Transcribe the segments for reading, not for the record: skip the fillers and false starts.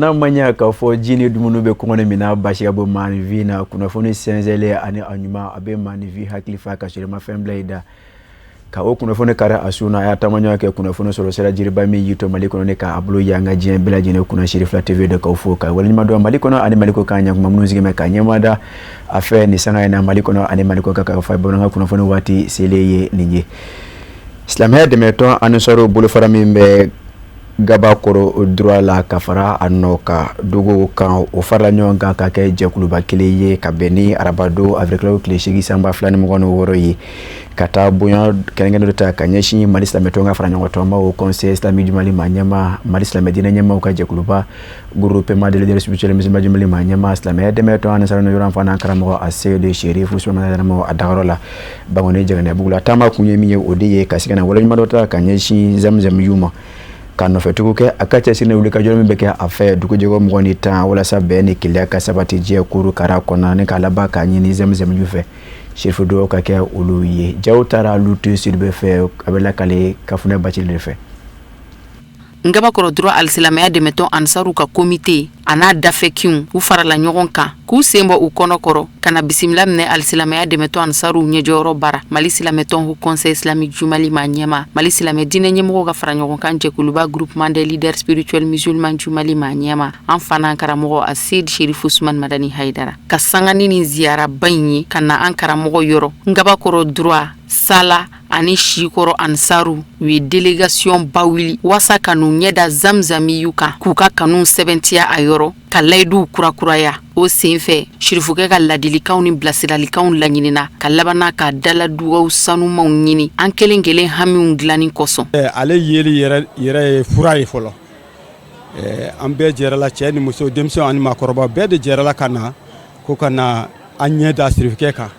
N'a ma ɲɛ k'a fɔ ji ni dumuni bɛ kɔngɔ ni minɛ basi ka bɔ maaninfin na, kunnafoni sɛnsɛnlen ani a ɲuman, a bɛ maaninfin hakili fa ka sɔrɔ i ma fɛn bila i da ka o kunnafoni kari a sun na. A y'a taamaɲɔgɔn kɛ kunnafoni sɔrɔ sira jiriba min y'i to Mali kɔnɔ ni k'a bolo y'an ka diɲɛ bɛɛ lajɛlen kunna. Sirifila TV de k'aw fo ka waleɲuman dɔn Mali kɔnɔ ani Mali kɔkan. Ɲakuma minnu sigilen bɛ ka ɲɛma da a fɛ nin sanga in na Mali kɔnɔ ani Mali kɔkan, ka fɔ bamanankan kunnafoni waati selen ye nin ye. Silamɛya dɛmɛtɔn Ansaru bolofara min bɛ Gabakɔrɔ droit la ka fara a nɔ ka dugu kan, o farala ɲɔgɔn kan ka kɛ jɛkuluba kelen ye ka bɛn ni arabadon avril kalo tile 8 san 2026 ye, ka taa bonya kɛrɛnkɛrɛn dɔ ta ka ɲɛsin Mali silamɛtɔn ka fara ɲɔgɔn tɔnba Haut Conseil islamique du Mali maa ɲɛmaa, Mali silamɛ diinɛ ɲɛmaaw ka jɛkuluba Groupement des leaders spirituels musulmans du Mali maa ɲɛmaa, silamɛya dɛmɛtɔn Ansaru yɔrɔ fana karamɔgɔ Aseyidu Serifu Usumani a dagayɔrɔ la Bankoni Jɛgɛnɛbugu la. Taama kun ye min ye, o de ye ka se ka na waleɲuman dɔ ta ka ɲɛsin Zamzamiyu ma, ka nɔfɛtugu kɛ a ka cɛsiri ni wulikajɔ min bɛ kɛ a fɛ dugujɛkɔ 20 ni 10 walasa bɛn ni kelenya ka sabati diɲɛ kuru kara kɔnɔ, ni k'a laban k'a ɲini Zamzamiyu fɛ serifu dɔw ka kɛ olu ye. Jaw taara Lutu Sidibe fɛ, a bɛ lakale Kafunɛ Bacili de fɛ. Ngabakɔrɔ droit alisilamɛya dɛmɛtɔn Ansaru ka komite a n'a dafɛkinw, u farala ɲɔgɔn kan k'u sen bɔ u kɔnɔ kɔrɔ ka na bisimila minɛ alisilamɛya dɛmɛtɔn Ansaru ɲɛjɔyɔrɔ bara, Mali silamɛtɔn Haut Conseil islamique du Mali maa ɲɛmaa, Mali silamɛ diinɛ ɲɛmɔgɔw ka fara ɲɔgɔn kan jɛkuluba Groupement des leaders spirituels musulmans du Mali maa ɲɛmaa, an fana karamɔgɔ Aseyid Serifu Usumani Madani Hayidara, ka sanga ni nin ziyaraba in ye ka na an karamɔgɔ yɔrɔ Ngabakɔrɔ droit Sala ani Sikɔrɔ. Ansaru u ye délégation ba wuli waasa ka n'u ɲɛda Zamzamiyu kan, k'u ka kanu sɛbɛntiya a yɔrɔ, ka layiduw kurakuraya. O senfɛ, sirifukɛ ka ladilikanw ni bilasiralikanw laɲinina, ka labanna ka daladugaw sanumanw ɲini an kelen kelen hamiw dilanni kosɔn. Ale yeli yɛrɛ yɛrɛ ye fura ye fɔlɔ. An bɛɛ jɛrala, cɛ ni muso, denmisɛnw ani maakɔrɔba, bɛɛ de jɛrala ka na ko ka na an ɲɛ da sirifukɛ kan,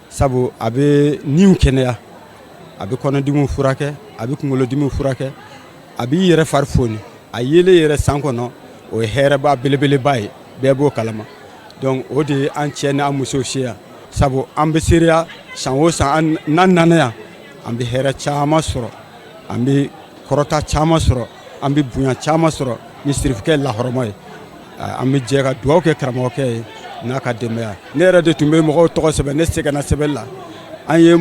sabu a bɛ niw kɛnɛya, a bɛ kɔnɔdimiw furakɛ, a bɛ kunkolodimiw furakɛ, a b'i yɛrɛ fari foni. A yelen yɛrɛ san kɔnɔ, o ye hɛrɛba belebeleba ye, bɛɛ b'o kalama. Donc o de ye an cɛ ni an musow se yan, sabu an bɛ seereya san o san, n'an nana yan, an bɛ hɛrɛ caman sɔrɔ, an bɛ kɔrɔta caman sɔrɔ, an bɛ bonya caman sɔrɔ ni sirifukɛ lahɔrɔma ye. An bɛ jɛ ka dugawu kɛ karamɔgɔkɛ ye n'a ka denbaya. Ne yɛrɛ de tun bɛ mɔgɔw tɔgɔ sɛbɛn, ne sɛgɛnna sɛbɛn la. An ye an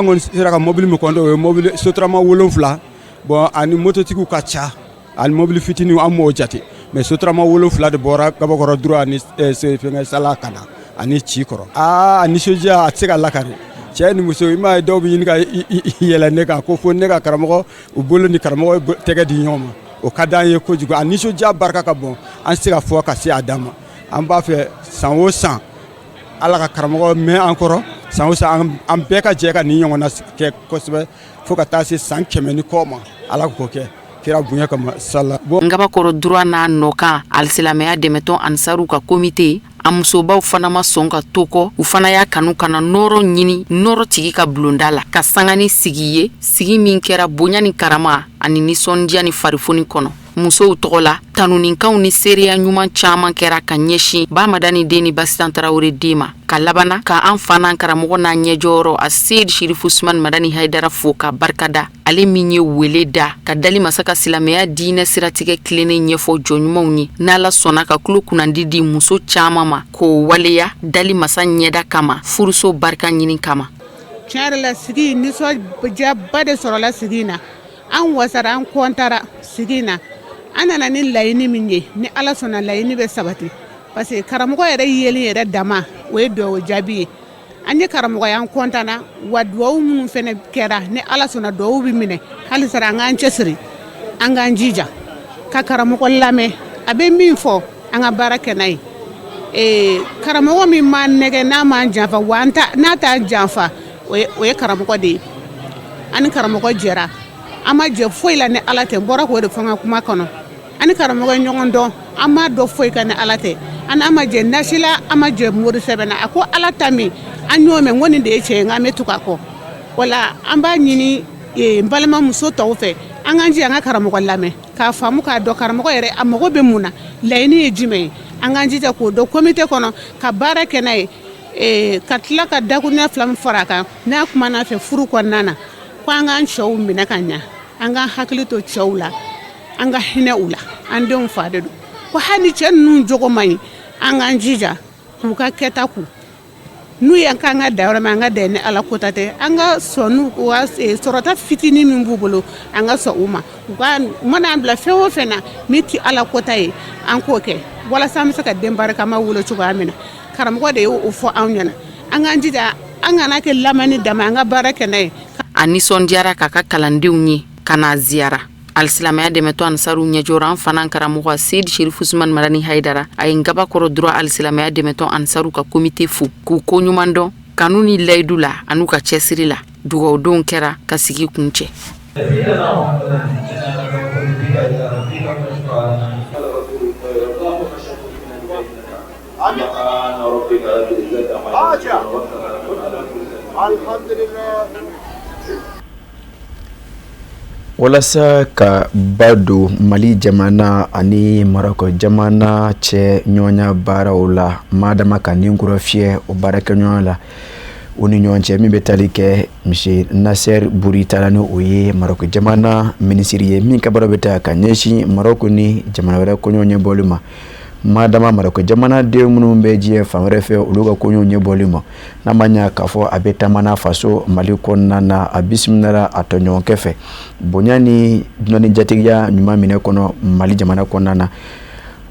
kɔni sera ka mobili min kɔnɔ, o ye mobili sotarama 7. Bon, ani mototigiw ka ca ani mobili fitininw, an m'o jate, mais sotarama 7 de bɔra Gabakɔrɔ droit ani fɛngɛ Sala ka na ani ci kɔrɔ. Aa, nisɔndiya a tɛ se ka lakari. Cɛ ni muso, i m'a ye, dɔw bɛ ɲini ka yɛlɛ ne kan ko fo ne ka karamɔgɔ u bolo ni karamɔgɔ tɛgɛ di ɲɔgɔn ma. O ka d'an ye kojugu. A nisɔndiya barika ka bon, an tɛ se ka fɔ ka se a dan ma. An b'a fɛ san o san, Ala ka karamɔgɔ mɛn an kɔrɔ, san o san an bɛɛ ka jɛ ka nin ɲɔgɔnna kɛ kosɛbɛ, fo ka taa se san 100 ni kɔ ma. Ala k'o kɛ kira bonya kama sala. Ngabakɔrɔ droit n'a nɔ kan alisilamɛya dɛmɛtɔn Ansaru ka komite a musobaw fana ma sɔn ka to kɔ. U fana y'a kanu ka na nɔɔrɔ ɲini nɔɔrɔ tigi ka bulonda la, ka sanga ni sigi ye, sigi min kɛra bonya ni karama ani nisɔndiya ni farifoni kɔnɔ. Musow tɔgɔ la, tanunikanw ni seereya ɲuman caman kɛra ka ɲɛsin Bamadani den ni Basitan Tarawele den ma, ka labanna ka an fa n'an karamɔgɔ n'a ɲɛjɔyɔrɔ Aseyid Serifu Usumani Madani Hayidara fo ka barikada, ale min ye wele da ka dali masa ka silamɛya diinɛ siratigɛ tilennen ɲɛfɔ jɔn ɲumanw ye, n'Ala sɔnna ka tulo kunnandi di muso caman ma k'o waleya dali masa ɲɛda kama, furuso barika ɲini kama. Tiɲɛ yɛrɛ la, sigi nisɔndiyaba de sɔrɔla sigi in na. An wasara, an kɔntara sigi in na. An nana ni laɲini min ye, ni Ala sɔnna, laɲini bɛ sabati, parce que karamɔgɔ yɛrɛ yeli yɛrɛ dama, o ye dugawu jaabi ye. An ye karamɔgɔ ye, an kɔntana wa. Dugawu minnu fana kɛra, ni Ala sɔnna, dugawu bɛ minɛ. Halisa an k'an cɛsiri, an k'an jija ka karamɔgɔ lamɛn, a bɛ min fɔ, an ka baara kɛ n'a ye. Karamɔgɔ min m'an nɛgɛ, n'a m'an janfa, wa n'a t'an janfa, o ye karamɔgɔ de ye. An ni karamɔgɔ jɛra, an ma jɛ foyi la ni Ala tɛ. N bɔra k'o de fɔ n ka kuma kɔnɔ. An ni karamɔgɔ ye ɲɔgɔn dɔn, an m'a dɔn foyi kan ni Ala tɛ. An an ma jɛ nasi la, an ma jɛ mori sɛbɛn na. A ko Ala ta min, an y'o mɛn, ko nin de ye tiɲɛ ye, nka an bɛ tugu a kɔ. Wala an b'a ɲini n balimamuso tɔw fɛ, an k'an jija an ka karamɔgɔ lamɛn k'a faamu, k'a dɔn karamɔgɔ yɛrɛ a mago bɛ mun na, laɲini ye jumɛn ye. An k'an jija k'o dɔn komite kɔnɔ, ka baara kɛ n'a ye, ka tila ka dakuruɲɛ fila min fara a kan n'a kumana fɛ furu kɔnɔna na, ko an k'an cɛw minɛ ka ɲa, an k'an hakili to cɛw la, an ka hinɛ u la. An denw fa de don. Ko hali ni cɛ ninnu jogo man ɲi, an k'an jija k'u ka kɛta kun. N'u y'an k'an ka da yɔrɔ min, an ka da ni Ala kota tɛ, an ka sɔn n'u ka sɔrɔta fitinin min b'u bolo, an ka sɔn u ma. U ka mana an bila fɛn o fɛn na min tɛ Ala kota ye, an k'o kɛ walasa an bɛ se ka den barikama wolo cogoya min na. Karamɔgɔ de y'o fɔ anw ɲɛna, an k'an jija, an kana kɛ lamɛnni dama, an ka baara kɛ n'a ye. A nisɔndiyara k'a ka kalandenw ye ka na ziyara. Alisilamɛya dɛmɛtɔn Ansaru ɲɛjɔra an fana karamɔgɔ Seyidi Serifu Usumani Madani Hayidara, a ye Ngabakɔrɔ droit alisilamɛya dɛmɛtɔn Ansaru ka komite fo k'u ko ɲuman dɔn kanu ni layidu la an'u ka cɛsiri la. Dugawudon kɛra ka sigi kuncɛ. Walasa ka ba don Mali jamana ani Marɔku jamana cɛ ɲɔgɔnya baaraw la, madama ka nin kura fiyɛ o baarakɛɲɔgɔnya la u ni ɲɔgɔn cɛ, min bɛ tali kɛ Monsieur Nasser Bourita la, ni o ye Marɔku jamana minisiri ye min ka baara bɛ taa ka ɲɛsin Marɔku ni jamana wɛrɛ koɲɛw ɲɛbɔli ma, madama Marɔku jamanaden minnu bɛ diɲɛ fan wɛrɛ fɛ, olu ka koɲɛw ɲɛbɔli ma. N'a ma ɲa k'a fɔ a bɛ taama na faso Mali kɔnɔna na, a bisimilala a tɔɲɔgɔnkɛ fɛ bonya ni dunan ni jatigiya ɲuman minɛ kɔnɔ Mali jamana kɔnɔna na.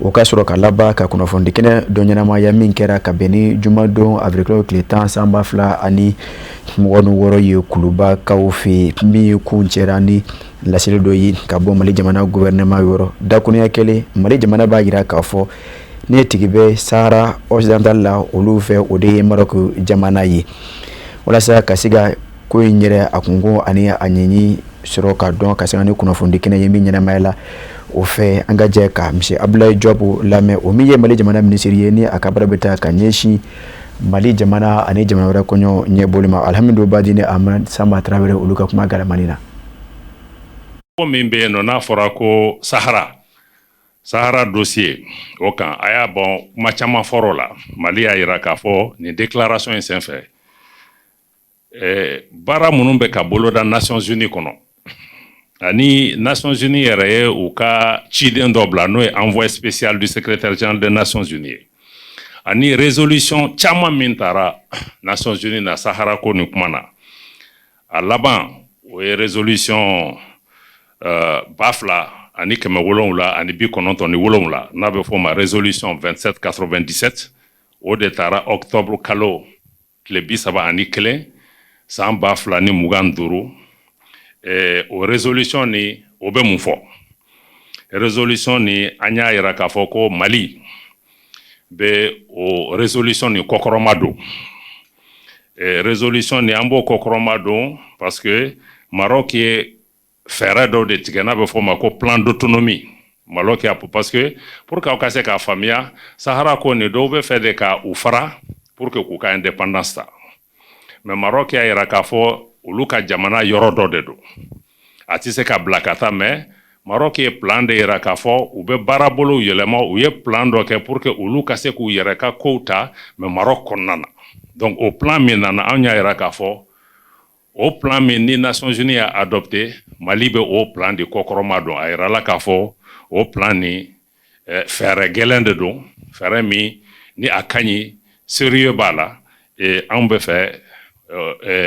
O ka sɔrɔ ka laban ka kunnafonidi kɛnɛ dɔ ɲɛnamaya min kɛra ka bɛn ni jumadon avril tile 10 san 2026 ye Kulubakaw fɛ yen, min kuncɛra ni laseli dɔ ye ka bɔ Mali jamana gouvernement yɔrɔ. Dakuruɲɛ kelen, Mali jamana b'a jira k'a fɔ ne tigi bɛ Sahara occidental la olu fɛ, o de ye Maroc jamana ye. Walasa ka se ka ko in yɛrɛ a kunko ani a ɲɛɲi sɔrɔ ka dɔn, ka se ni kunnafonidi kɛnɛ ye min ɲɛnamaya la o fɛ, an ka jɛ ka Monsieur Abdoulaye Diop lamɛn, o min ye Mali jamana minisiri ye, ni a ka baara bɛ taa ka ɲɛsin Mali jamana ani jamana wɛrɛ koɲɛw ɲɛbɔli ma. Alhamdu Badi ni Ahmad Samba Tarawele, olu ka kuma galamani na. Ko min bɛ yen nɔ, n'a fɔra ko Sahara dossier, o kan a y'a bɔn kuma caman fɔr'o la. Mali y'a yira k'a fɔ nin déclaration in senfɛ, baara minnu bɛ ka boloda Nations Unies kɔnɔ, ani Nations Unies yɛrɛ ye u ka ciden dɔ bila, n'o ye envoyé spécial du secrétaire général des Nations Unies ye, ani résolution caman min taara Nations Unies na Sahara ko nin kuma na, a laban o ye résolution 2797, n'a bɛ fɔ o ma résolution 2797. O de taara octobre kalo tile 31 san 2025. O résolution ni, o bɛ mun fɔ? Résolution ni, an y'a yira k'a fɔ ko Mali bɛ o résolution ni kɔkɔrɔma don. Résolution ni, an b'o kɔkɔrɔma don parce que Maroc ye fɛɛrɛ dɔw de tigɛ, n'a bɛ fɔ o ma ko plan d'autonomie. Maroc y'a, parce que pour que aw ka se k'a faamuya, Sahara ko nin, dɔw bɛ fɛ de ka u fara pour que k'u ka indépendance ta, mais Maroc y'a yira k'a fɔ olu ka jamana yɔrɔ dɔ de don, a tɛ se ka bila ka taa. Mais Maroc ye plan de yira k'a fɔ u bɛ baarabolow yɛlɛma, u ye plan dɔ kɛ pour que olu ka se k'u yɛrɛ ka kow ta, mais Maroc kɔnɔna na. Donc o plan min nana, anw y'a yira k'a fɔ o plan min ni Nations Unies y'a adopté, Mali bɛ o plan de kɔkɔrɔma don. A yirala k'a fɔ o plan ni fɛɛrɛ gɛlɛn de don, fɛɛrɛ min ni a ka ɲi, sérieux b'a la. Anw bɛ fɛ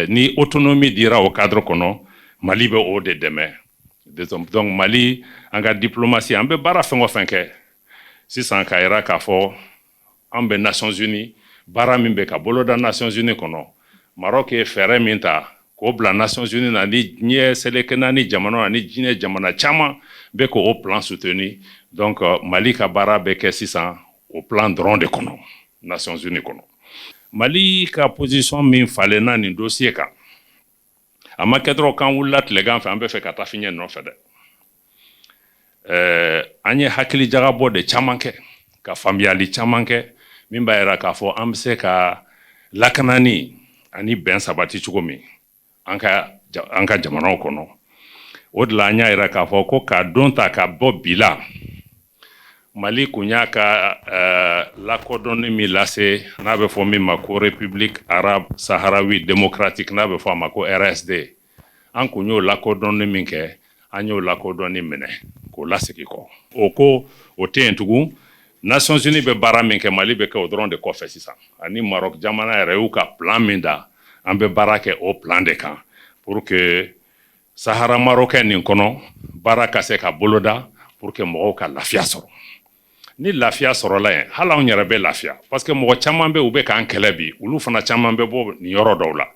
ni autonomie dira o cadre kɔnɔ, Mali bɛ o de dɛmɛ. Donc Mali, an ka diplomatie, an bɛ baara fɛn o fɛn kɛ sisan k'a yira k'a fɔ an bɛ Nations Unies, baara min bɛ ka boloda Nations Unies kɔnɔ, Maroc ye fɛɛrɛ min ta k'o bila Nations Unies na, ni diɲɛ seleke naani jamana ani diɲɛ jamana caman bɛ k'o plan soutenir. Donc Mali ka baara bɛ kɛ sisan o plan dɔrɔn de kɔnɔ Nations Unies kɔnɔ. Mali ka position min falenna nin dossier kan, a ma kɛ dɔrɔn k'an wulila tilegan fɛ, an bɛ fɛ ka taa fiɲɛ nɔfɛ dɛ. An ye hakili jagabɔ de caman kɛ, ka faamuyali caman kɛ min b'a yira k'a fɔ an bɛ se ka lakanani ani bɛn sabati cogo min an ka jamanaw kɔnɔ. O de la an y'a yira k'a fɔ ko ka don ta ka bɔ bi la, Mali kun y'a ka lakodɔnni min lase, n'a bɛ fɔ min ma ko République arabe sahraouie démocratique, n'a bɛ fɔ a ma ko RSD, an kun y'o lakodɔnni min kɛ, an y'o lakodɔnni minɛ k'o lasegin kɔ. O ko o tɛ yen tugun. Nations Unies bɛ baara min kɛ, Mali bɛ kɛ o dɔrɔn de kɔfɛ sisan. Ani Maroc jamana yɛrɛ y'u ka plan min da, an bɛ baara kɛ o plan de kan pour que Sahara marocain nin kɔnɔ, baara ka se ka boloda pour que mɔgɔw ka lafiya sɔrɔ. Ni lafiya sɔrɔla yen, hali anw yɛrɛ bɛ lafiya, parce que mɔgɔ caman bɛ, u bɛ k'an kɛlɛ bi, olu fana caman bɛ bɔ nin yɔrɔ dɔw la.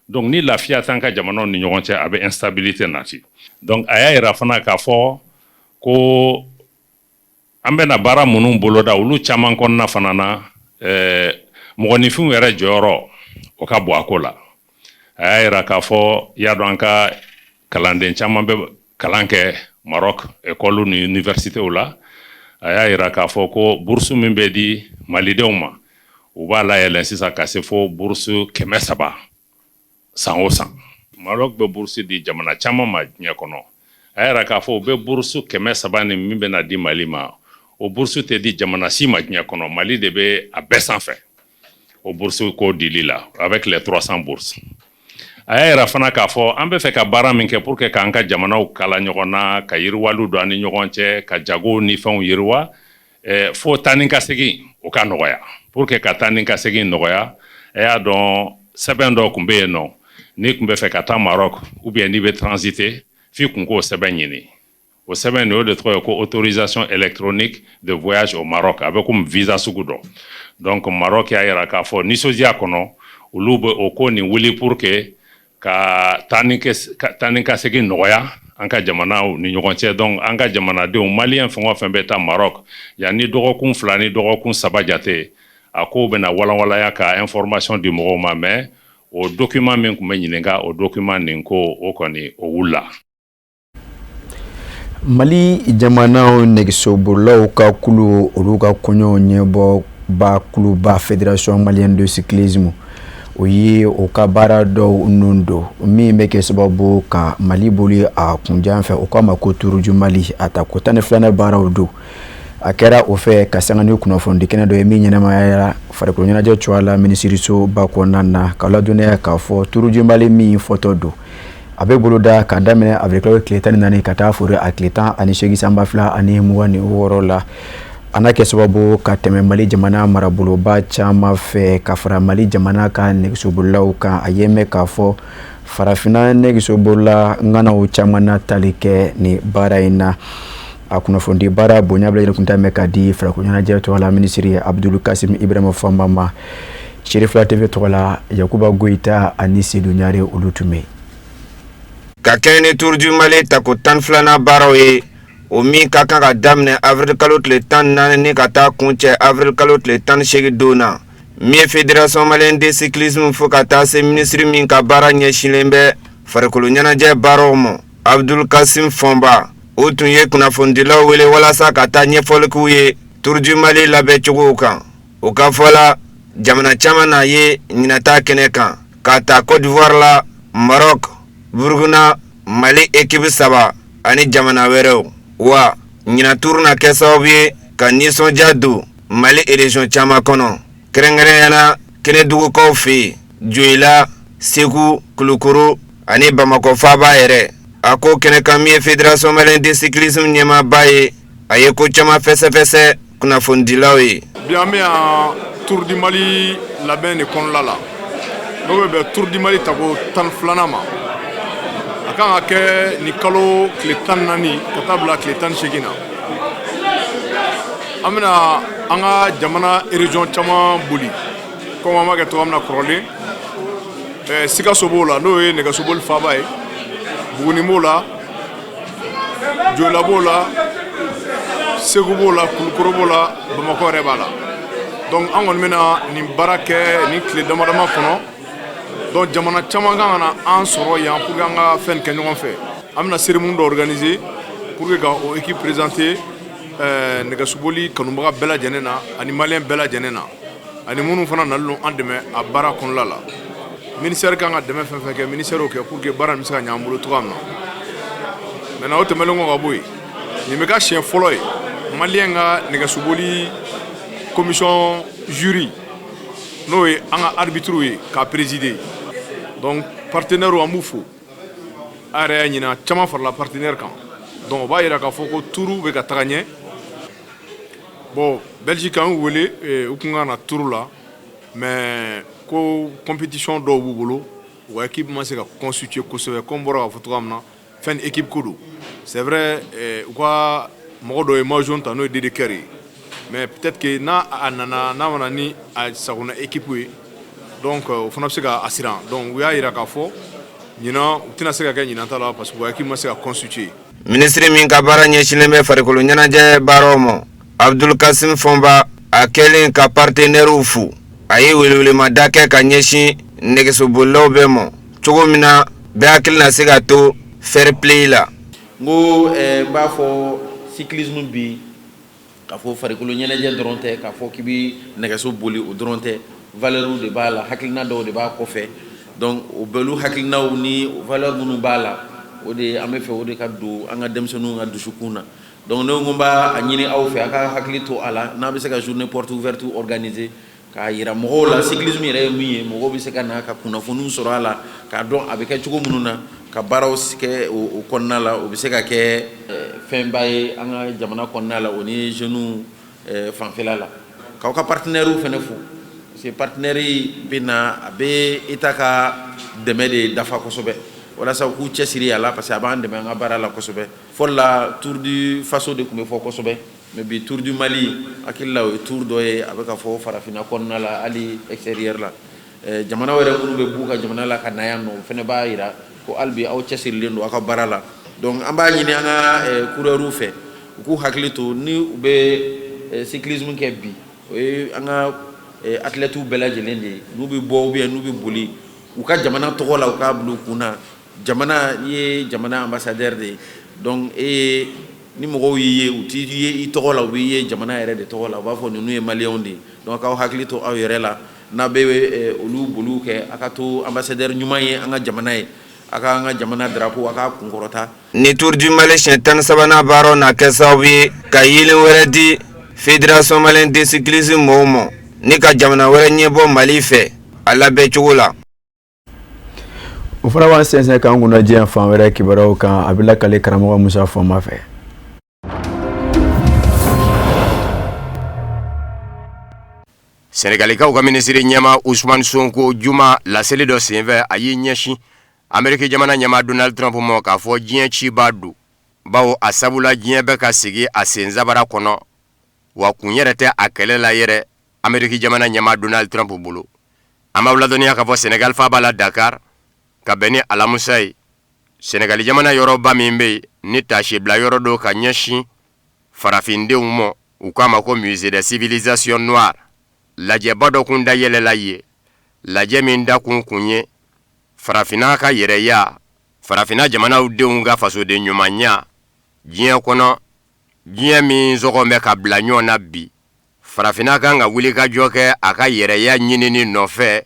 Donc ni lafiya t'an ka jamanaw ni ɲɔgɔn cɛ, a bɛ instabilité nati. Donc a y'a yira fana k'a fɔ ko an bɛna baara minnu boloda, olu caman kɔnɔna fana na, mɔgɔninfinw yɛrɛ jɔyɔrɔ, o ka bon a ko la. A y'a yira k'a fɔ, i y'a dɔn, an ka kalanden caman bɛ kalan kɛ Maroc école ni universitéw la. A y'a yira k'a fɔ ko bourse min bɛ di malidenw ma, u b'a layɛlɛn sisan ka se fo bourse 300 san o san. Maroc bɛ bourse di jamana caman ma diɲɛ kɔnɔ. A y'a yira k'a fɔ u bɛ bourse 300 ni min bɛna di Mali ma, o bourse tɛ di jamana si ma diɲɛ kɔnɔ. Mali de bɛ a bɛɛ sanfɛ o bourse ko dili la, avec les 300 bourses. A y'a yira fana k'a fɔ an bɛ fɛ ka baara min kɛ pour que k'an ka jamanaw kala ɲɔgɔn na, ka yiriwaliw don an ni ɲɔgɔn cɛ, ka jagow ni fɛnw yiriwa, fo taa ni ka segin o ka nɔgɔya. Pour que ka taa ni ka segin nɔgɔya, e y'a dɔn, sɛbɛn dɔ tun bɛ yen nɔ, n'i tun bɛ fɛ ka taa Maroc ou bien n'i bɛ transiter, f'i kun k'o sɛbɛn ɲini. O sɛbɛn nin, o de tɔgɔ ye ko autorisation électronique de voyage au Maroc. A bɛ komi visa sugu dɔ. Donc Maroc y'a yira k'a fɔ nisɔndiya kɔnɔ, olu bɛ o ko nin wuli pour que ka taa ni ka segin nɔgɔya an ka jamanaw ni ɲɔgɔn cɛ. Donc an ka jamanadenw maliyɛn fɛn o fɛn bɛ taa Maroc, yanni dɔgɔkun 2 ni dɔgɔkun 3 jate, a kow bɛna walanwalaya ka information di mɔgɔw ma. Mais o document min tun bɛ ɲininka, o document nin ko, o kɔni, o wulila. Mali jamanaw nɛgɛsobolilaw ka kulu, olu ka kɔɲɔw ɲɛbɔ ba kuluba Fédération malienne de cyclisme, o ye o ka baara dɔw nun don min bɛ kɛ sababu ka Mali boli a kunjan fɛ. O k'a ma ko Tour du Mali, a ta ko 12nan baaraw don. A kɛra o fɛ ka sanga ni kunnafonidi kɛnɛ dɔ ye min ɲɛnamayara farikolo ɲɛnajɛ cogoya la minisirisoba kɔnɔna na, ka ladɔnniya k'a fɔ Tour du Mali min fɔtɔ don, a bɛ boloda ka daminɛ avril kalo tile 14 ka taa fori a tile 18 san 2026 la. A n'a kɛ sababu ka tɛmɛ Mali jamana maraboloba caman fɛ, ka fara Mali jamana ka nɛgɛsobolilaw kan. A ye mɛn k'a fɔ farafinna nɛgɛsobolila ŋanaw caman na tali kɛ nin baara in na. A kunnafonidi baara bonya bɛɛ lajɛlen kun ta mɛn ka di farikolo ɲɛnajɛ tɔgɔ la minisiri Abdul Kasim Ibrahima Fɔnba ma. Serifila TV tɔgɔ la, Yakuba Goyita ani Sedu Ɲare, olu tun bɛ yen. Ka kɛɲɛ ni Tour du Mali tako 12nan baaraw ye, o min ka kan ka daminɛ avril kalo tile 14 ni ka taa kuncɛ avril kalo tile 18 don na, min ye Fédération malienne de cyclisme, fo ka taa se minisiri min ka baara ɲɛsinlen bɛ farikolo ɲɛnajɛ baaraw ma, Abdul Kasim Fɔnba, o tun ye kunnafonidilaw wele walasa ka taa ɲɛfɔli k'u ye Tour du Mali labɛncogow kan. O ka fɔ la, jamana caman na ye ɲinata kɛnɛ kan, ka ta Côte d'Ivoire la, Maroc, Burukina, Mali équipe saba ani jamana wɛrɛw. Wa ɲinan tour na kɛ sababu ye ka nisɔndiya don Mali région caman kɔnɔ, kɛrɛnkɛrɛnyana kɛnɛdugukaw fɛ yen, Joyila, Segu, Kulukoro ani Bamakɔ faaba yɛrɛ. A ko kɛnɛkan, min ye Fédération malienne de cyclisme ɲɛmaaba ye, a ye ko caman fɛsɛfɛsɛ kunnafonidilaw ye. Bi, an bɛ yan Tour du Mali labɛn de kɔnɔna la, n'o bɛ bɛn Tour du Mali tako 12nan ma. A kan ka kɛ nin kalo tile 14 ka taa bila tile 18 na. An bɛna an ka jamana région caman boli, komi an b'a kɛ cogoya min na kɔrɔlen. Sikaso b'o la, n'o ye nɛgɛsoboli faaba ye, Buguni b'o la, Joyila b'o la, Segu b'o la, Kulukoro b'o la, Bamakɔ yɛrɛ b'a la. Donc an kɔni bɛna nin baara kɛ nin tile dama dama kɔnɔ. Donc jamana caman kan ka na an sɔrɔ yan pour que an ka fɛn kɛ ɲɔgɔn fɛ. An bɛna cérémonie dɔ organiser pour que ka o équipe présenter nɛgɛsoboli kanubaga bɛɛ lajɛlen na ani maliyɛn bɛɛ lajɛlen na, ani minnu fana nalen don an dɛmɛ a baara kɔnɔna la. Ministère kan ka dɛmɛ fɛn fɛn kɛ, ministère y'o kɛ pour que baara nin bɛ se ka ɲɛ an bolo cogoya min na. Maintenant, o tɛmɛnen kɔ ka bɔ yen, nin bɛ ka siɲɛ fɔlɔ ye maliyɛn ka nɛgɛsoboli commission jury, n'o ye an ka arbitre ye, k'a présider. Donc partenaire, an b'u fo. A yɛrɛ y'a ɲina, caman farala partenaire kan. Donc o b'a yira k'a fɔ ko tour bɛ ka taga ɲɛ. Bon, Belgique an y'u wele, u kun ka na tour la, mais ko compétition dɔw b'u bolo, u ka équipe ma se ka constituer kosɛbɛ. Comme n bɔra k'a fɔ cogoya min na, fɛn équipe ko don. C'est vrai, u ka mɔgɔ dɔ ye maillot jaune ta, n'o ye De Decker ye, mais peut-être que n'a a nana, n'a mana ni a sagona équipe ye, donc o fana bɛ se ka a siran. Donc u y'a jira k'a fɔ ɲinan u tɛna se ka kɛ ɲinan ta la, parce que u ka équipe ma se ka constituer. Minisiri min ka baara ɲɛsinnen bɛ farikolo ɲɛnajɛ baaraw ma, Abdul Kasim Fɔnba, a kɛlen ka partenaires fo, a ye welewelemada kɛ ka ɲɛsin nɛgɛsobolilaw bɛɛ ma, cogo min na bɛɛ hakili na se ka to fair play la. N ko n b'a fɔ cyclisme bi, k'a fɔ farikolo ɲɛnajɛ dɔrɔn tɛ, k'a fɔ k'i bɛ nɛgɛso boli, o dɔrɔn tɛ. Valeur de b'a la, hakilina dɔw de b'a kɔfɛ. Donc o bɛɛ hakilinaw ni valeur minnu b'a la, o de an bɛ fɛ o de ka don an ka denmisɛnninw ka dusukun na. Donc ne ko n b'a ɲini aw fɛ, a ka hakili to a la, n'a bɛ se ka journée porte ouverte organiser k'a yira mɔgɔw la cyclisme yɛrɛ ye min ye, mɔgɔw bɛ se ka na ka kunnafoniw sɔrɔ a la, k'a dɔn a bɛ kɛ cogo minnu na, ka baaraw kɛ o kɔnɔna la, o bɛ se ka kɛ fɛnba ye an ka jamana kɔnɔna la, o ni jeunes fanfɛla la. K'aw ka partenaires fana fo, parce que partenaire bɛ na, a bɛ État ka dɛmɛ de dafa kosɛbɛ, walasa u k'u cɛsiri a la, parce que a b'an dɛmɛ an ka baara la kosɛbɛ. Fɔlɔ la, Tour du Faso de tun bɛ fɔ kosɛbɛ, mais bi Tour du Mali, hakili la o ye tour dɔ ye a bɛ ka fɔ farafinna kɔnɔna la, hali extérieur la, jamana wɛrɛ minnu bɛ b'u ka jamana la ka na yan nɔ, o fana b'a jira ko hali bi aw cɛsirilen don aw ka baara la. Donc an b'a ɲini an ka coureurs fɛ, u k'u hakili to ni u bɛ cyclisme kɛ bi, o ye an ka athlètes bɛɛ lajɛlen de ye, n'u bɛ bɔ ou bien n'u bɛ boli u ka jamana tɔgɔ la, u k'a bila u kun na, jamana, n'i ye jamana ambassadeur de ye. Donc e ni mɔgɔw y'i ye, u t'i ye i tɔgɔ la, u b'i ye jamana yɛrɛ de tɔgɔ la, u b'a fɔ ninnu ye maliyɛnw de ye. Donc k'aw hakili to aw yɛrɛ la, n'a bɛ olu boliw kɛ, a ka to ambassadeur ɲuman ye an ka jamana ye, a ka an ka jamana drapeau a k'a kunkɔrɔta. Ni Tour du Mali siɲɛ 13nan baaraw na kɛ sababu ye ka yeelen wɛrɛ di Fédération malienne de cyclisme mɔgɔw ma, ni ka jamana wɛrɛ ɲɛbɔ Mali fɛ a labɛncogo la. O fana b'an sɛnsɛn k'an kunna diɲɛ fan wɛrɛ kibaruyaw kan, a bɛ lakale karamɔgɔ Musa Fɔnba fɛ. Sɛnɛgalikaw ka minisiri ɲɛmaa Usumani Sonko, juma laseli dɔ senfɛ, a y'i ɲɛsin Ameriki jamana ɲɛmaa Donald Trump ma k'a fɔ diɲɛ cibaa don, bawo a sabula diɲɛ bɛ ka sigi a sen sabara kɔnɔ, wa kun yɛrɛ tɛ a kɛlɛ la yɛrɛ Ameriki jamana ɲɛmaa Donald Trump bolo. An b'aw ladɔnniya k'a fɔ Senegal faaba la Dakar, ka bɛn ni alamusa ye, Senegali jamana yɔrɔba min bɛ yen ni taasibila yɔrɔ don ka ɲɛsin farafindenw ma, u k'a ma ko Musée des civilisations noires, lajɛba dɔ kun dayɛlɛla yen, lajɛ min dakun kun ye farafinna ka yɛrɛya, farafinna jamanaw denw ka fasoden ɲumanya diɲɛ kɔnɔ, diɲɛ min sɔgɔn bɛ ka bila ɲɔgɔn na bi, farafinna kan ka wulikajɔ kɛ a ka yɛrɛya ɲinini nɔfɛ.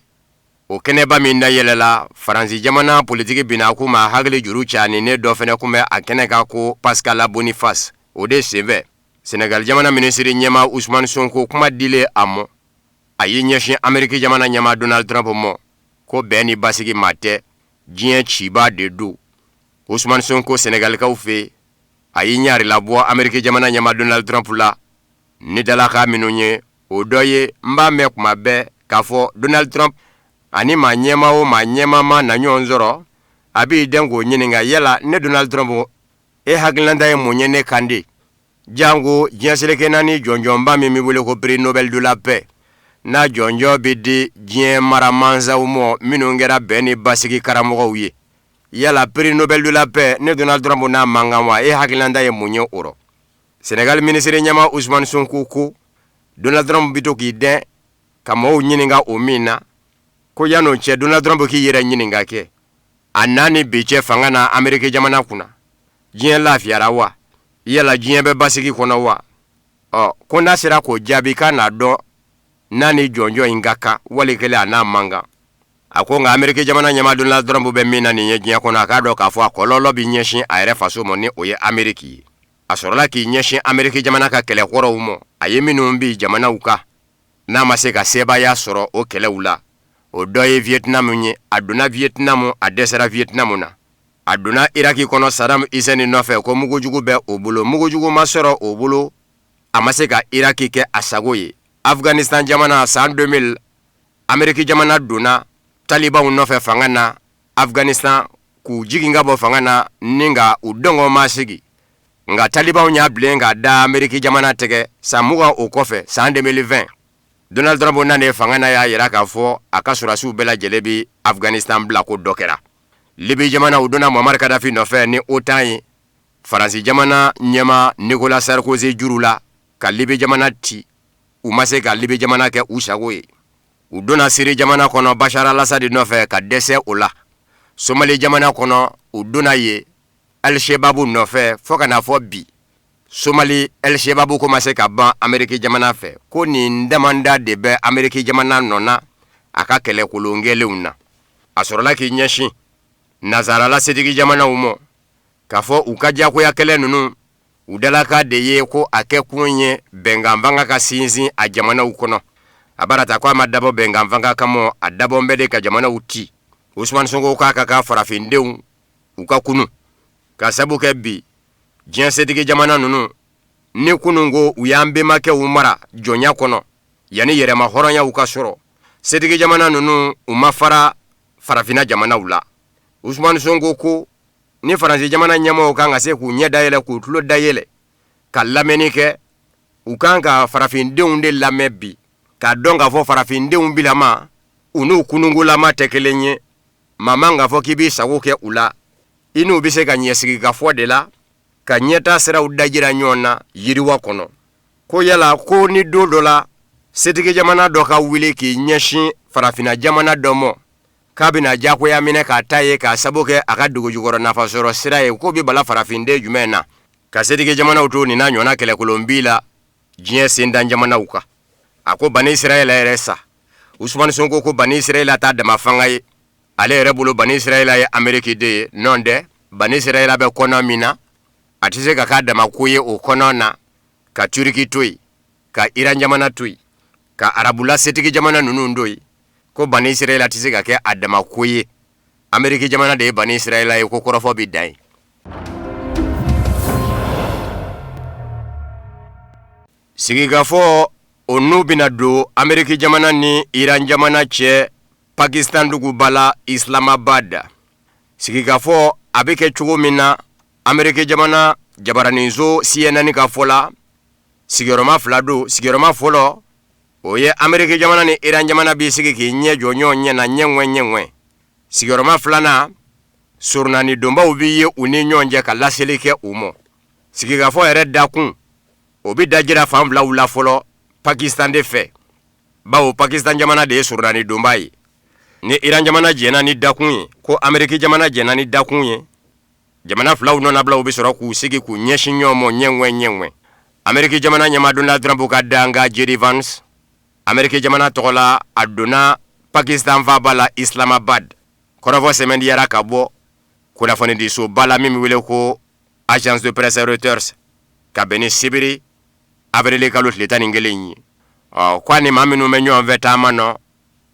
O kɛnɛba min dayɛlɛla, Faransi jamana politiki binakun ma hakili juru caaninen dɔ fana kun bɛ a kɛnɛ kan ko Pascal Boniface. O de senfɛ, Senegal jamana minisiri ɲɛmaa Usumani Sonko, kuma dilen a ma, a y'i ɲɛsin Ameriki jamana ɲɛmaa Donald Trump ma ko bɛn ni basigi maa tɛ, diɲɛ cibaa de don. Usumani Sonko, Senegalikaw fɛ, a y'i ɲari labɔ Ameriki jamana ɲɛmaa Donald Trump la ni dalakan minnu ye, o dɔ ye n b'a mɛn kuma bɛɛ k'a fɔ Donald Trump ani maa ɲɛmaa o maa ɲɛmaa ma na ɲɔgɔn sɔrɔ, a b'i dɛn k'o ɲininka, yala ne Donald Trump, e hakilinata ye mun ye ne kan de, janko diɲɛ seleke naani jɔnjɔnba min bɛ wele ko prix Nobel de la paix, n'a jɔnjɔn bɛ di diɲɛ mara mansaw ma minnu kɛra bɛn ni basigi karamɔgɔw ye. Yala prix Nobel de la paix, ne Donald Trump n'a man kan wa? E hakilinata ye mun ye o rɔ? Senegal minisiri ɲɛmaa Usumani Sonko ko Donald Trump bɛ to k'i dɛn ka mɔgɔw ɲininka o min na, ko yan'o cɛ, Donald Trump k'i yɛrɛ ɲininka kɛ, a n'a ni bi cɛ fanga na Ameriki jamana kunna, diɲɛ lafiyara wa? Yala diɲɛ bɛ basigi kɔnɔ wa? Ɔ ko n'a sera k'o jaabi, k'a n'a dɔn n'a ni jɔnjɔn in ka kan wali kelen a n'a man kan. A ko nka Ameriki jamana ɲɛmaa Donald Trump bɛ min na nin ye diɲɛ kɔnɔ, a k'a dɔn k'a fɔ a kɔlɔlɔ bɛ ɲɛsin a yɛrɛ faso ma, ni o ye Ameriki ye. A sɔrɔla k'i ɲɛsin Ameriki jamana ka kɛlɛkɔrɔw ma, a ye minnu bin jamanaw kan n'a ma se ka sebaaya sɔrɔ o kɛlɛw la, o dɔ ye Vietnam ye. A donna Vietnam, a dɛsɛra Vietnam na. A donna Iraki kɔnɔ Saddam Hussein nɔfɛ ko mugujugu bɛ o bolo, mugujugu ma sɔrɔ o bolo. a ma se ka Iraki kɛ a sago ye. Afghanistan jamana, san 2000, Ameriki jamana donna talibanw nɔfɛ fanga na Afghanistan, k'u jigin ka bɔ fanga na ni ka u dɔngɔ ma sigi. Nka talibanw y'a bilen ka da Ameriki jamana tɛgɛ. San 20 o kɔfɛ, san 2020, Donald Trump nanen fanga na, y'a yira k'a fɔ a ka sɔrɔdasiw bɛɛ lajɛlen bɛ Afghanistan bila, ko dɔ kɛra. Libi jamana, u donna Muammar Kadhafi nɔfɛ ni OTAN ye, Faransi jamana ɲɛmaa Nicolas Sarkozy juru la, ka Libi jamana ci. U ma se ka Libi jamana kɛ u sago ye. U donna Siri jamana kɔnɔ Bashar al-Assad nɔfɛ ka dɛsɛ o la. Somali jamana kɔnɔ, u donna yen Al-Shabaab nɔfɛ, fo ka n'a fɔ bi Somali Al-Shabaab ko ma se ka ban Ameriki jamana fɛ. Ko nin damanda de bɛ Ameriki jamana nɔ na a ka kɛlɛkolon kɛlenw na. A sɔrɔla k'i ɲɛsin nazarala setigi jamanaw ma k'a fɔ u ka diyagoya kɛlɛ ninnu, u dalaka de ye ko a kɛ kun ye bɛnkan fanga ka sinsin a jamanaw kɔnɔ. A barata ko a ma dabɔ bɛnkan fanga kama, a dabɔ bɛ de ka jamanaw ci. Usumani Sonko k'a ka kan farafindenw u ka kunu, ka sabu kɛ bi diɲɛ setigi jamana ninnu ni kunun ko u y'an bɛnbakɛw mara jɔnya kɔnɔ yanni yɛrɛma hɔrɔnyaw ka sɔrɔ. Setigi jamana ninnu, u ma fara farafinna jamanaw la. Usumani Sonko ko ni Faransi jamana ɲɛmɔgɔw kan ka se k'u ɲɛ dayɛlɛ, k'u tulo dayɛlɛ ka lamɛnni kɛ, u kan ka farafindenw de lamɛn bi, k'a dɔn k'a fɔ farafindenw bilama, u n'u kunungolama tɛ kelen ye. Maa man k'a fɔ k'i b'i sago kɛ u la. I n'u bɛ se ka ɲɛ sigikafɔ de la, ka ɲɛta siraw dajira ɲɔgɔn na yiriwa kɔnɔ. Ko yala ko ni don dɔ la setigi jamana dɔ ka wuli k'i ɲɛsin farafinna jamana dɔ ma k'a bɛna diyagoya minɛ k'a ta ye, k'a sabu kɛ a ka dugujukɔrɔ nafasɔrɔ sira ye, k'o bɛ bala farafinden jumɛn na ka setigi jamanaw to nin n'a ɲɔgɔnna kɛlɛkolon bi la diɲɛ sentan jamanaw kan? A ko Bani Israɛla yɛrɛ sa. Usumani Sonko ko Bani Israɛla t'a dama fanga ye. Ale yɛrɛ bolo, Bani Israɛla ye Ameriki de ye. Nɔn dɛ, Bani Israɛla bɛ kɔnɔ min na, a tɛ se ka k'a dama ko ye o kɔnɔ na, ka Turiki to yen, ka Iran jamana to yen, ka arabula setigi jamana ninnu to yen. Ko Bani Israɛla tɛ se ka kɛ a dama ko ye, Ameriki jamana de ye Bani Israɛla ye. Ko kɔrɔfɔ bɛ dan ye. Sigikafɔ o n'u bɛna don Ameriki jamana ni Iran jamana cɛ Pakistan duguba la Islamabad. Sigikafɔ a bɛ kɛ cogo min na, Ameriki jamana jabaraninso CNN ka fɔ la, sigiyɔrɔma fila don. Sigiyɔrɔma fɔlɔ, o ye Ameriki jamana ni Iran jamana b'i sigi k'i ɲɛ jɔ ɲɔgɔn ɲɛ na ɲɛŋɛ ɲɛŋɛ. Sigiyɔrɔma filanan, surunani donbaw bɛ ye u ni ɲɔgɔn cɛ ka laseli kɛ u ma. Sigikafɔ yɛrɛ dakun, o bɛ dajira fan filaw la fɔlɔ Pakistan de fɛ, bawo Pakistan jamana de ye surunani donba ye. Ni Iran jamana jɛnna ni dakun ye, ko Ameriki jamana jɛnna ni dakun ye, jamana filaw nɔnabilaw bɛ sɔrɔ k'u sigi k'u ɲɛsin ɲɔgɔn ma ɲɛŋɛ ɲɛŋɛ. Ameriki jamana ɲɛmaa Donald Trump ka dankan J.D. Vance, Ameriki jamana tɔgɔ la, a donna Pakistan faaba la Islamabad. Kɔrɔfɔ sɛmɛntiyara ka bɔ kunnafonidisoba la min bɛ wele ko agence de presse Reuters, ka bɛn ni sibiri avril kalo tile 11 ye. Ɔ, ko a ni maa minnu bɛ ɲɔgɔn fɛ taama nɔ,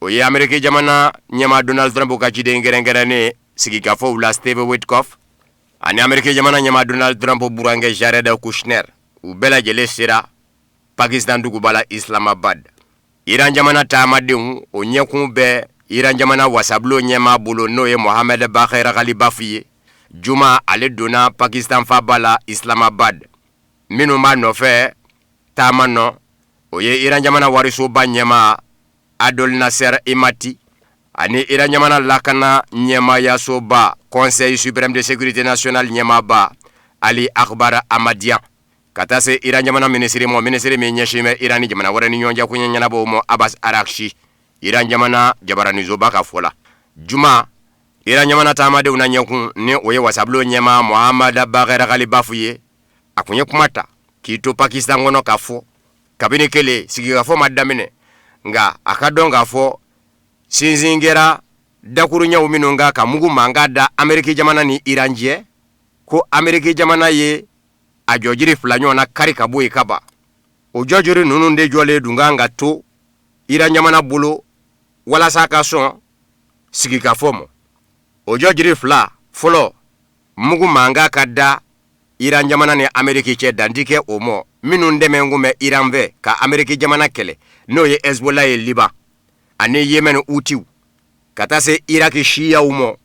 o ye Ameriki jamana ɲɛmaa Donald Trump ka ciden kɛrɛnkɛrɛnnen sigikafɔw la Steve Witkoff, ani Ameriki jamana ɲɛmaa Donald Trump burankɛ Jared Kushner. U bɛɛ lajɛlen sera Pakistan duguba la Islamabad. Iran jamana taamadenw, o ɲɛkun bɛ Iran jamana wasabulon ɲɛmaa bolo, n'o ye Mohamed Bagher Ghalibaf ye. Juma, ale donna Pakistan faaba la Islamabad. Minnu b'a nɔfɛ taama nɔ, o ye Iran jamana warisoba ɲɛmaa Abdolnaser Hemmati, ani Iran jamana lakana ɲɛmaayasoba Conseil suprême de sécurité nationale ɲɛmaaba Ali Akbar Ahmadian, ka taa se Iran jamana minisiri ma, minisiri min ɲɛsin bɛ Iran ni jamana wɛrɛ ni ɲɔgɔn cɛ koɲɛ ɲɛnabɔw ma, Abbas Araghchi. Iran jamana jabaranisoba ka fɔ la, juma, Iran jamana taamadenw na ɲɛkun, ni o ye wasabulon ɲɛmaa Mohamed Bagher Ghalibaf ye, a kun ye kuma ta k'i to Pakistan kɔnɔ k'a fɔ kabini kelen sigikafɔ ma daminɛ, nka a ka dɔn k'a fɔ sinsin kɛra dakuruɲɛw minnu kan ka mugu mankan da Ameriki jamana ni Iran cɛ, ko Ameriki jamana ye a jɔjiri fila ɲɔgɔn na kari ka bɔ yen ka ban. O jɔjiri ninnu de jɔlen dun kan ka to Iran jamana bolo walasa ka sɔn sigikafɔ ma. O jɔjiri fila fɔlɔ, mugu mankan ka da Iran jamana ni Ameriki cɛ, dan tɛ kɛ o ma. minnu dɛmɛ kun bɛ Iran fɛ ka Ameriki jamana kɛlɛ, n'o ye Hezbollah ye Liban ani Yemen Houthis, ka taa se Iraki Shiyaw mɔ,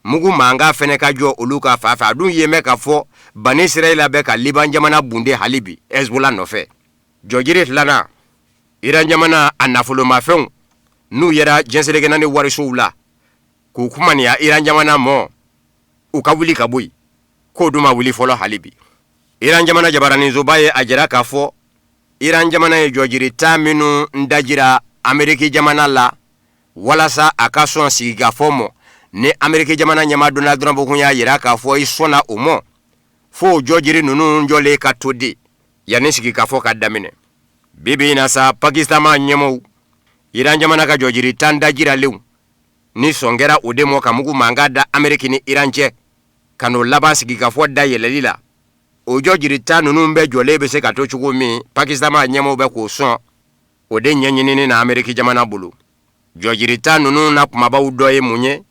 mugu mankan fɛnɛ ka jɔ olu ka fan fɛ. A dun ye mɛn k'a fɔ Bani Israɛla bɛ ka Liban jamana bunde hali bi Hezbollah nɔfɛ. Jɔjiri filanan, Iran jamana a nafolomafɛnw n'u yera diɲɛ seleke naani warisow la k'u kumaniya Iran jamana mɔ, u ka wuli ka bɔ yen, k'o dun ma wuli fɔlɔ hali bi. Iran jamana jabaraninsoba ye a jira k'a fɔ Iran jamana ye jɔjiri tan minnu dajira Ameriki jamana la walasa a ka sɔn sigikafɔ mɔ, ni Ameriki jamana ɲɛmaa Donald Trump kun y'a jira k'a fɔ i sɔnna o mɔ, fo jɔjiri ninnu jɔlen ka to de yanni sigikafɔ ka daminɛ. Bi bi in na sa, Pakistan maa ɲɛmɔgɔw Iran jamana ka jɔjiri tan dajiralenw ni sɔn kɛra o de mɔ ka mugu mankan da Ameriki ni Iran cɛ ka n'o laban sigikafɔ dayɛlɛli la. O jɔjiri tan ninnu bɛɛ jɔlen bɛ se ka to cogo min, Pakistan maa ɲɛmɔgɔw bɛ k'o sɔn o de ɲɛɲinini na Ameriki jamana bolo. Jɔjiri tan ninnu na kumabaw dɔ ye mun ye?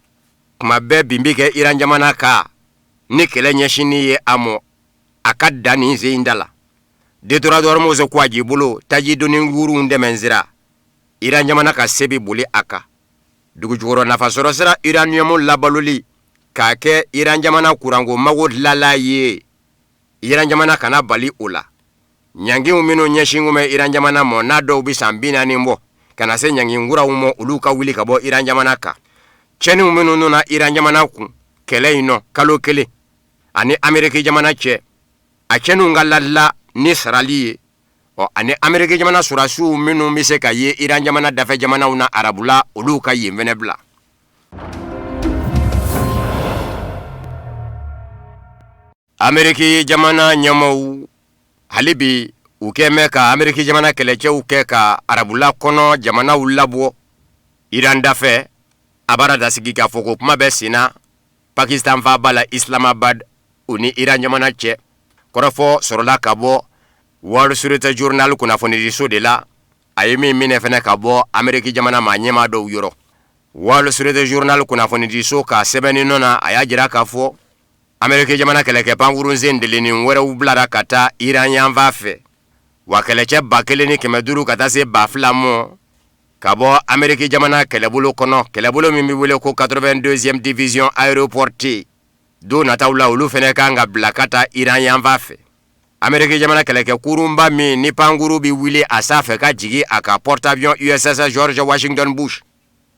Kuma bɛɛ bin bɛ kɛ Iran jamana kan ni kɛlɛ ɲɛsinni ye a mɔ a ka dan nin sen in da la. Détroit d'Ormuz kwaji bolo taji doni kurunw dɛmɛ sira, Iran jamana ka se bɛ boli a kan. Dugujukɔrɔ nafasɔrɔ sira uranium labaloli k'a kɛ Iran jamana kuranko mago dilala ye, Iran jamana kana bali o la. Ɲangiw minnu ɲɛsin kun bɛ Iran jamana mɔ, n'a dɔw bɛ san 40 bɔ, ka na se ɲangi kuraw mɔ, olu ka wuli ka bɔ Iran jamana kan. Cɛnniw minnu nana Iran jamana kun kɛlɛ in nɔ kalo kelen ani Ameriki jamana cɛ, a cɛnniw ka ladila ni sarali ye. Ɔ ani Ameriki jamana sɔrɔdasiw minnu bɛ se ka ye Iran jamana dafɛ jamanaw na arabula, olu ka yen fɛnɛ bila. Ameriki jamana ɲɛmɔgɔw hali bi u kɛn bɛ ka Ameriki jamana kɛlɛcɛw kɛ ka arabula kɔnɔ jamanaw labɔ Iran dafɛ. A baara da sigikafɔ ko kuma bɛ senna Pakistan faaba la Islamabad u ni Iran jamana cɛ. Kɔrɔfɔ sɔrɔla ka bɔ Wall Street Journal kunnafonidiso de la, a ye min minɛ fɛnɛ ka bɔ Ameriki jamana maa ɲɛmaa dɔw yɔrɔ. Wall Street Journal kunnafonidiso ka sɛbɛnni nɔ na, a y'a jira k'a fɔ Ameriki jamana kɛlɛkɛ pankurunsen delennin wɛrɛw bilara ka taa Iran yanfan fɛ, wa kɛlɛcɛ 1500 ka taa se 2000 mɔ ka bɔ Ameriki jamana kɛlɛbolo kɔnɔ, kɛlɛbolo min bɛ wele ko 82e division aéroportée. Don nataw la, olu fɛnɛ kan ka bila ka taa Iran yanfan fɛ. Ameriki jamana kɛlɛkɛ kurunba min ni pankuru bɛ wuli a sanfɛ ka jigin a ka porte-avions USS George Washington Bush,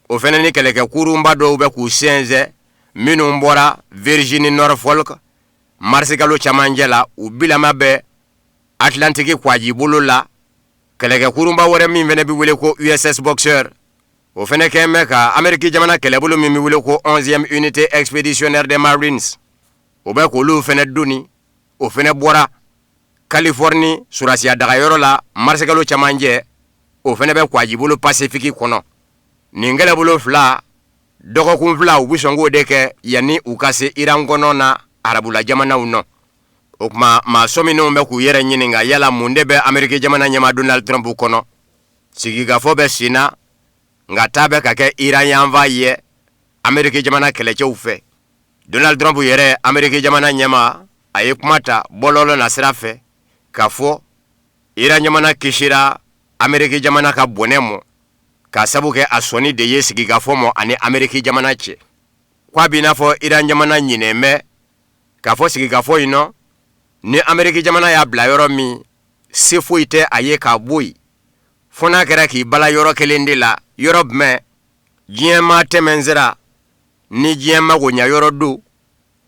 o fɛnɛ ni kɛlɛkɛ kurunba dɔw bɛ k'u sɛnsɛn minnu bɔra Virginie Norfolk marisikalo camancɛ la, u bilama bɛ Atlantiki kwajibolo la. Kɛlɛkɛ kurunba wɛrɛ min fɛnɛ bɛ wele ko USS Boxer, o fɛnɛ kɛn bɛ ka Ameriki jamana kɛlɛbolo min bɛ wele ko 11e unité expéditionnaire des Marines, o bɛ k'olu fɛnɛ doni. O fɛnɛ bɔra Californie sɔrɔdasiya dagayɔrɔ la marisikalo camancɛ, o fɛnɛ bɛ kwajibolo Pasifiki kɔnɔ. Nin kɛlɛbolo fila, dɔgɔkun 2 u bɛ sɔn k'o de kɛ yanni u ka se Iran kɔnɔ na arabula jamanaw nɔ. O tuma maa sɔminenw bɛ k'u yɛrɛ ɲininka yala mun de bɛ Ameriki jamana ɲɛmaa Donald Trump kɔnɔ. Sigikafɔ bɛ sen na, nka taa bɛ ka kɛ Iran yanfan ye Ameriki jamana kɛlɛcɛw fɛ. Donald Trump yɛrɛ, Ameriki jamana ɲɛmaa, a ye kuma ta bɔlɔlɔ na sira fɛ k'a fɔ Iran jamana kisira Ameriki jamana ka bɔnɛ mɔ k'a sabu kɛ a sɔnni de ye sigikafɔ mɔ ani Ameriki jamana cɛ. Ko a b'i n'a fɔ Iran jamana ɲinɛn bɛ k'a fɔ sigikafɔ in nɔ, ni Ameriki jamana y'a bila yɔrɔ min, se foyi tɛ a ye k'a bɔ yen, fo n'a kɛra k'i bala yɔrɔ kelen de la. Yɔrɔ jumɛn? Diɲɛ maa tɛmɛnsira ni diɲɛ magoɲa yɔrɔ don,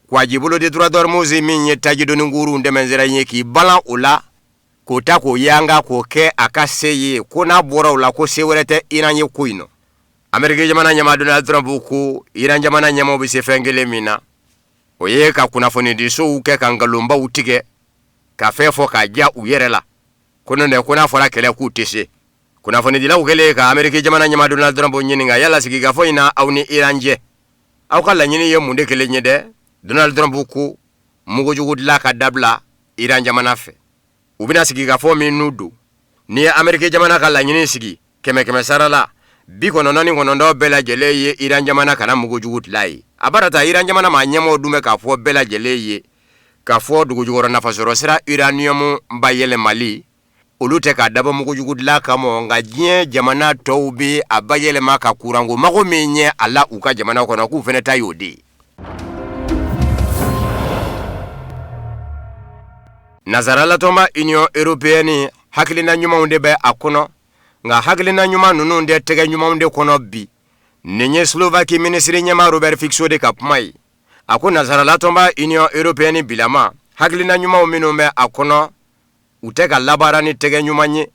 kwajibolo détroit d'Ormuz min ye tajidoni kurun tɛmɛnsira ye, k'i balan o la, k'o ta k'o yanga k'o kɛ a ka se ye, ko n'a bɔra o la ko se wɛrɛ tɛ Iran ye ko in nɔ. Ameriki jamana ɲɛmaa Donald Trump ko Iran jamana ɲɛmaaw bɛ se fɛn kelen min na, o ye ka kunnafonidisow kɛ ka nkalonbaw tigɛ ka fɛn fɔ k'a diya u yɛrɛ la, ko n'o tɛ ko n'a fɔra kɛlɛ k'u tɛ se. Kunnafonidilaw kɛlen ka Ameriki jamana ɲɛmaa Donald Trump ɲininka yala sigikafɔ in na aw ni Iran cɛ, aw ka laɲini ye mun de kelen ye dɛ? Donald Trump ko mugujugu dilan ka dabila Iran jamana fɛ. U bɛna sigikafɔ min n'u don, n'i ye Ameriki jamana ka laɲini sigi kɛmɛ kɛmɛ sara la, 99 bɛɛ lajɛlen ye Iran jamana kana mugujugu dilan ye. A bara ta Iran jamana maa ɲɛmɔgɔw dun bɛ k'a fɔ bɛɛ lajɛlen ye K'a fɔ dugujukɔrɔ nafasɔrɔ sira uranium bayɛlɛmali, olu tɛ k'a dabɔ mugujugu dilan kama, nka diɲɛ jamana tɔw bɛ a bayɛlɛma ka kuranko mago min ɲɛ a la u ka jamana kɔnɔ, k'u fana ta y'o de ye. Nazaralatɔnba Union européenne, hakilina ɲumanw de bɛ a kɔnɔ, nka hakilina ɲuman ninnu tɛ tɛgɛ ɲumanw de kɔnɔ bi. Nin ye Slovaquie minisiri ɲɛmaa Robert Fico de ka kuma ye. A ko nazaralatɔnba Union européenne bilama, hakilina ɲumanw minnu bɛ a kɔnɔ, u tɛ ka labaara ni tɛgɛ ɲuman ye,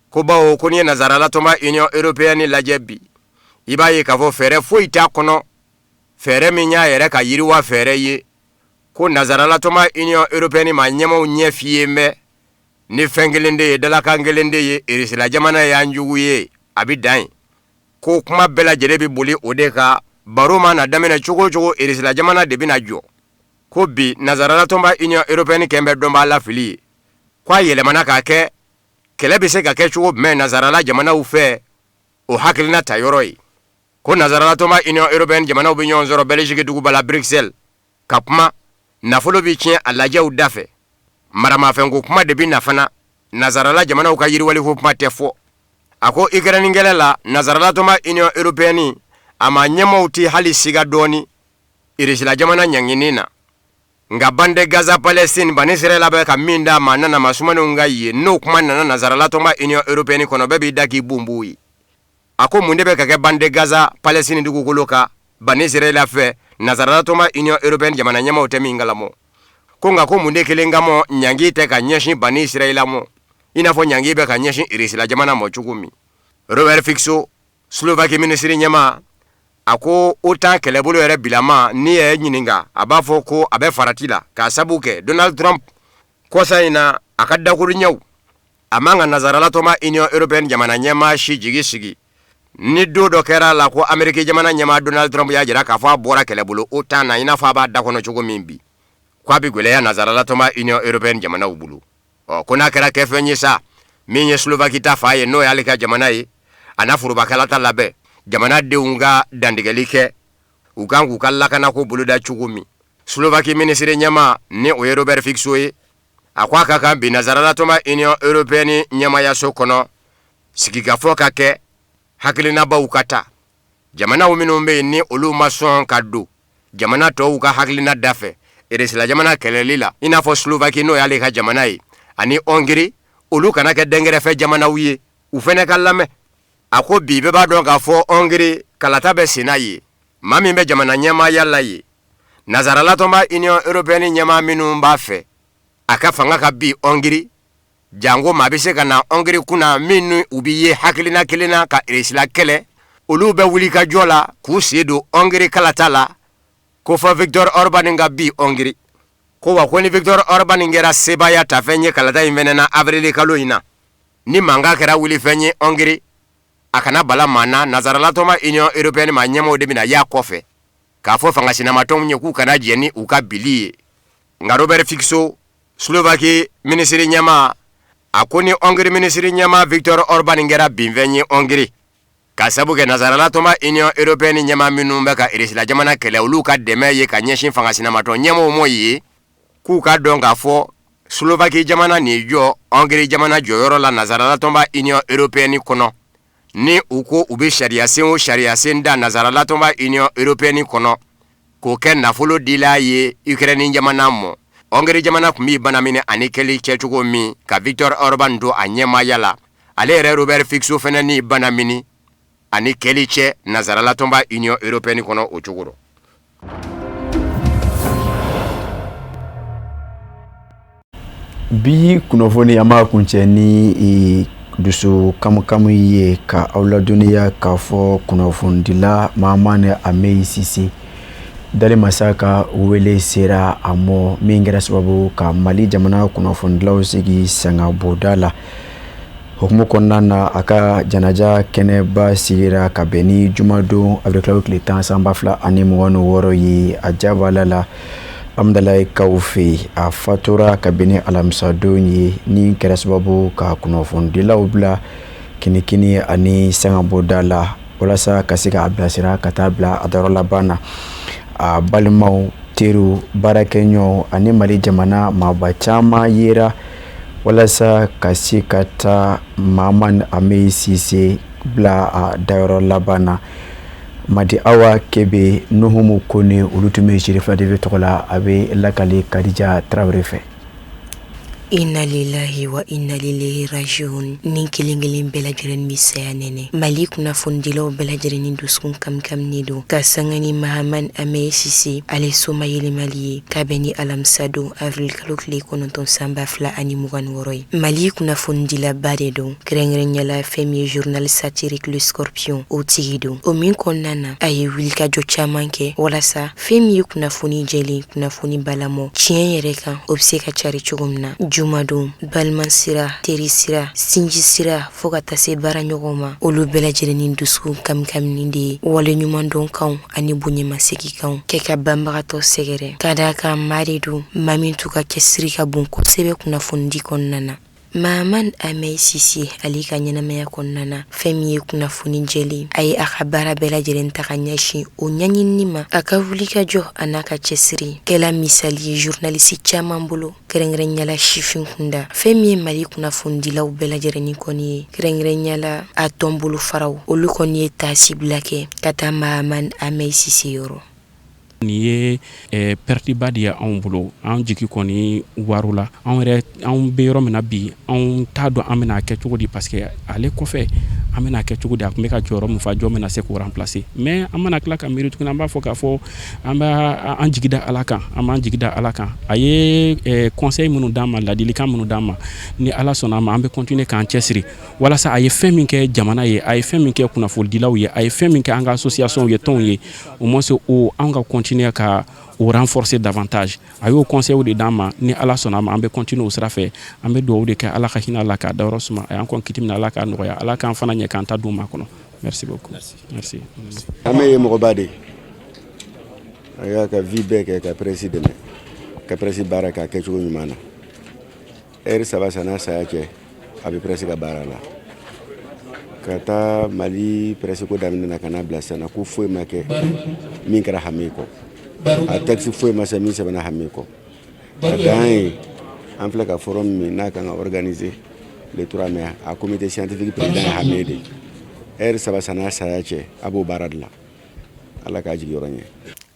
ko bawo ko n'i ye nazaralatɔnba Union européenne lajɛ bi, i b'a ye k'a fɔ fɛɛrɛ foyi t'a kɔnɔ, fɛɛrɛ min y'a yɛrɛ ka yiriwa fɛɛrɛ ye. Ko nazaralatɔnba Union européenne maa ɲɛmaaw ɲɛ fiyen bɛ ni fɛn kelen de ye, dalakan kelen de ye: Irisila jamana y'an jugu ye, a bɛ dan yen. Ko kuma bɛɛ lajɛlen bɛ boli o de kan. Baro mana daminɛ cogo o cogo, Irisila jamana de bɛna jɔ. Ko bi nazaralatɔnba Union européenne kɛn bɛ dɔnbaa lafili ye, ko a yɛlɛmana k'a kɛ kɛlɛ bɛ se ka kɛ cogo jumɛn nazarala jamanaw fɛ, o hakilina ta yɔrɔ ye. Ko nazaralatɔnba Union européenne jamanaw bɛ ɲɔgɔn sɔrɔ Belgique duguba la Bruxelles ka kuma, nafolo bɛ tiɲɛ a lajɛw da fɛ, maramafɛnko kuma de bɛ na fana, nazarala jamanaw ka yiriwaliko kuma tɛ fɔ. A ko Ukraine kɛlɛ la, nazaralatɔnba Union européenne a maa ɲɛmaaw tɛ hali siga dɔɔni Irisila jamana ɲangini na, nka bande Gaza Palestine, Bani Israɛla bɛ ka min d'a ma nana ma sumanenw ka ye, n'o kuma nana nazaralatɔnba Union européenne kɔnɔ, bɛɛ b'i da k'i bonbon ye. A ko mun de bɛ ka kɛ bande Gaza Palestine dugukolo kan Bani Israɛla fɛ, nazaralatɔnba Union européenne jamana ɲɛmaaw tɛ min kalama? Ko nka ko mun de kelen kama ɲangi tɛ ka ɲɛsin Bani Israɛla ma, i n'a fɔ ɲangi bɛ ka ɲɛsin Irisila jamana ma cogo min? Robert Fico, Slovaquie minisiri ɲɛmaa, a ko OTAN kɛlɛbolo yɛrɛ bilama, n'i y'a ɲininka, a b'a fɔ ko a bɛ farati la, k'a sabu kɛ Donald Trump kɔsa in na, a ka dakuruɲɛw a man ka nazaralatɔnba Union européenne jamana ɲɛmaa si jigi sigi. Ni don dɔ kɛra a la ko Ameriki jamana ɲɛmaa Donald Trump y'a jira k'a fɔ a bɔra kɛlɛbolo OTAN na, i n'a fɔ a b'a da kɔnɔ cogo min bi, ko a bɛ gwɛlɛya nazaralatɔnba Union européenne jamanaw bolo. Ɔ, ko n'a kɛra kɛfɛn ye sa, min ye Slovaquie ta fa ye, n'o y'ale ka jamana ye, a n'a forobakalata labɛn, jamana denw ka dantigɛli kɛ, u kan k'u ka lakanako boloda cogo min. Slovaquie minisiri ɲɛmaa, ni o ye Robert Fico ye, a ko a ka kan bi nazaralatɔnba Union européenne ɲɛmayaso kɔnɔ, sigikafɔ ka kɛ, hakilinabaw ka ta. Jamanaw minnu bɛ yen ni olu ma sɔn ka don jamana tɔw ka hakilina da fɛ Irisila jamana kɛlɛli la, i n'a fɔ Slovaquie, n'o y'ale ka jamana ye, ani Hongrie, olu kana kɛ dɛnkɛrɛfɛ jamanaw ye, u fɛnɛ ka lamɛn. A ko bi bɛɛ b'a dɔn k'a fɔ Hongrie kalata bɛ senna ye, maa min bɛ jamana ɲɛmaaya la ye, nazaralatɔnba Union européenne ɲɛmaa minnu b'a fɛ a ka fanga ka bin Hongrie, janko maa bɛ se ka na Hongrie kunna min ni u bɛ ye hakilina kelen na ka Irisila kɛlɛ, olu bɛ wuli ka jɔ la k'u sen don Hongrie kalata la, ko fɔ Victor Orban ka bin Hongrie. Ko wa ko ni Victor Orban kɛra sebaaya tafɛn ye kalata in fɛnɛ na avril kalo in na, ni mankan kɛra wulifɛn ye Hongrie, a kana bala maa na, nazaralatɔnba Union européenne maa ɲɛmaaw de bɛna y'a kɔfɛ k'a fɔ fanga sinamatɔnw ye k'u kana jɛn ni u ka bili ye. Nka Robert Fico, Slovaquie minisiri ɲɛmaa, a ko ni Hongrie minisiri ɲɛmaa Victor Orban kɛra binfɛn ye Hongrie, ka sabu kɛ nazaralatɔnba Union européenne ɲɛmaa minnu bɛ ka Irisila jamana kɛlɛ, olu ka dɛmɛ ye ka ɲɛsin fanga sinamatɔn ɲɛmaaw mɔ ye, k'u ka dɔn k'a fɔ Slovaquie jamana nin jɔ Hongrie jamana jɔyɔrɔ la nazaralatɔnba Union européenne kɔnɔ. Ni u ko u bɛ sariyasen o sariyasen da nazaralatɔnba Union européenne kɔnɔ k'o kɛ nafolo dila ye Ukraine jamana mɔ, Hongrie jamana tun b'i bana minɛ ani kɛli cɛ cogo min ka Victor Orban don a ɲɛmaaya la, ale yɛrɛ Robert Fico fɛnɛ ni bana mini ani kɛli cɛ nazaralatɔnba Union européenne kɔnɔ o cogo rɔ. Bi kunnafoni, an b'a kuncɛ ni dusu kamukamu ye ka aw ladɔnniya k'a fɔ kunnafonidila Mahamane Ameyi Sise dali masa ka wele sera a mɔ, min kɛra sababu ka Mali jamana kunnafonidilaw sigi sangaboda la. Hukumu kɔnɔna na, a ka janaja kɛnɛba sigira ka bɛn ni jumadon avril kalo tile 10 san 2026 ye a jabala la Amudalayi kaw fɛ yen. A fatura ka bɛn ni alamisadon ye, ni kɛra sababu ka kunnafonidilaw bila kinikini ani sangaboda la walasa ka se k'a bilasira ka taa bila a dayɔrɔ laban na. A balimaw, teriw. Teriw, baarakɛɲɔgɔnw ani Mali jamana maaba caman yera walasa ka se ka taa Mahamani Amiyi Sise bila a dayɔrɔ laban na. Madi Awa Kebe, Nuhumu Kone, olu tun bɛ Sirifa TV tɔgɔ la. A bɛ lakali Kadija Tarawele fɛ. Inna lillahi wa inna ilayhi rajiun. Ni kelen kelen bɛɛ lajɛlen bɛ saya nɛnɛ. Mali kunnafonidilaw bɛɛ lajɛlen ni dusukun kamkaminen don ka sanga ni Mahamani Amiyi Sise ale soma yɛlɛmali ye ka bɛn ni alamisa don avril kalo tile 9 san 2026 ye. Mali kunnafonidilaba de don, kɛrɛnkɛrɛnya la fɛn min ye journal satirique Le Scorpion o tigi don. O min kɔnɔna na, a ye wulikajɔ caman kɛ walasa fɛn min ye kunnafoni jɛlen, kunnafoni balamɔ tiɲɛ yɛrɛ kan, o bɛ se ka cari cogo min na. Jumadon, balima sira, teri sira, sinji sira, fo ka taa se baara ɲɔgɔn ma, olu bɛɛ lajɛlen ni dusukun kamkaminen de ye wale ɲumandɔnkanw ani bonyamasegin kɛ ka banbagatɔ sɛgɛrɛ, ka d'a kan maa de don, maa min tun ka cɛsiri ka bon kosɛbɛ kunnafonidi kɔnɔna na. Mahamani Amiyi Sise ale ka ɲɛnamaya kɔnɔna na, fɛn min ye kunnafoni jɛlen, a ye a ka baara bɛɛ lajɛlen ta ka ɲɛsin o ɲɛɲinini ma. A ka wulikajɔ a n'a ka cɛsiri kɛla misali ye journaliste caman bolo, kɛrɛnkɛrɛnya la sifin kunda. Fɛn min ye Mali kunnafonidilaw bɛɛ lajɛlen kɔni ye, kɛrɛnkɛrɛnya la a tɔn bolofaraw, olu kɔni ye taasibila kɛ ka taa Mahamani Amiyi Sise yɔrɔ. Nin ye perte ba de ye anw bolo. An jigi kɔni waarula. Anw yɛrɛ, anw bɛ yɔrɔ min na bi, anw t'a dɔn an bɛna kɛ cogo di, parce que ale kɔfɛ, an bɛna kɛ cogo di? A tun bɛ ka jɔyɔrɔ min fa, jɔn bɛna se k'o remplacer? Mais an mana tila ka miiri tuguni, an b'a fɔ k'a fɔ an bɛ an jigi da Ala kan, an b'an jigi da Ala kan. A ye conseil minnu d'an ma, ladilikan minnu d'an ma, ni Ala sɔnna a ma, an bɛ continuer k'an cɛsiri walasa a ye fɛn min kɛ jamana ye, a ye fɛn min kɛ kunnafonidilaw ye, a ye fɛn min kɛ an ka association ye, tɔnw ye, au moins o an ka continuer ka o renforcer davantage. A y'o conseil de d'an ma. Ni Ala sɔnna a ma, an bɛ continuer o sira fɛ. An bɛ dugawu de kɛ, Ala ka hinɛ a la, k'a dayɔrɔ suma. A y'an kɔn kiti min na, Ala k'a nɔgɔya, Ala k'an fana ɲɛ k'an ta d'u ma kɔnɔ. Merci beaucoup, merci. Amiyi ye mɔgɔba de ye. A y'a ka vie bɛɛ kɛ ka presse dɛmɛ, ka presse baara k'a kɛcogo ɲuman na. Ɛri 3 san'a saya cɛ, a bɛ presse ka baara la. Ka taa Mali presse ko daminɛ na ka n'a bila sisan na, ko foyi ma kɛ min kɛra Hami kɔ, a texte foyi ma sɛbɛn min sɛbɛnna Hami kɔ. A dan ye an filɛ ka forum min n'a kan ka organiser le 3 mai, a comité scientifique président ye Hami de ye. Ɛri 3 san'a saya cɛ, a b'o baara de la. Ala k'a jigiyɔrɔ ɲɛ.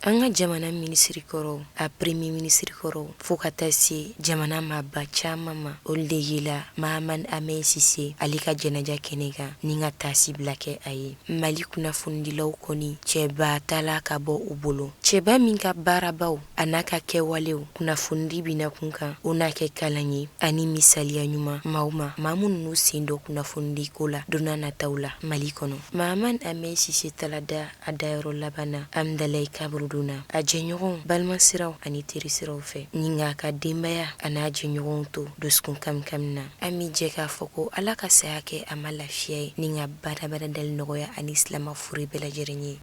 An ka jamana minisiri kɔrɔw, a premier ministre kɔrɔw, fo ka taa se jamana maaba caman ma, olu de yela Mahamani Amiyi Sise ale ka jɛnɛja kɛnɛ kan ni ka taasibila kɛ a ye. Mali kunnafonidilaw kɔni, cɛba tala ka bɔ u bolo, cɛba min ka baarabaw a n'a ka kɛwalew kunnafonidi bina kun kan, o n'a kɛ kalan ye ani misaliya ɲuman maaw ma, maa minnu n'u sen don kunnafonidi ko la don nataw la Mali kɔnɔ. Mahamani Amiyi Sise tala da a dayɔrɔ laban na Amdalayi kaburudon na, a jɛɲɔgɔnw, balimasiraw ani terisiraw fɛ, ni k'a ka denbaya a n'a jɛɲɔgɔnw to dusukun kamikami na. An bɛ jɛ k'a fɔ ko Ala ka saya kɛ a ma lafiya ye, ni ka badabada dali nɔgɔya ani silamɛ fure bɛɛ lajɛlen ye.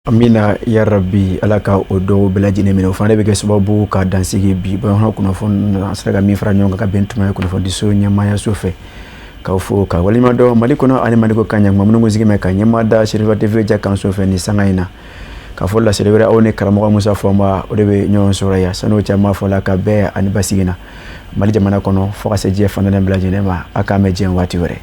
Amina yarabi, Ala ka o dɔw bɛɛ lajɛlen minɛ. O fana bɛ kɛ sababu ka dansigi bi bamanankan kunnafoni an sera ka min fara ɲɔgɔn kan ka bɛn tuma ye kunnafonidiso ɲɛmaayaso fɛ, k'aw fo ka waleɲuman dɔn Mali kɔnɔ ani Mali kɔ kan. Ɲakuma minnu sigi mɛ ka ɲɛmaa da Serifa TV ja kanso fɛ nin sanga in na, k'a fɔ laseli wɛrɛ, aw ni karamɔgɔ Musa Fɔnba, o de bɛ ɲɔgɔn sɔrɔ yan. San'o cɛ, an b'a fɔ la ka bɛɛ ani basigi na Mali jamana kɔnɔ, fo ka se diɲɛ fan bɛɛ lajɛlen ma. A k'an bɛn diɲɛ waati wɛrɛ.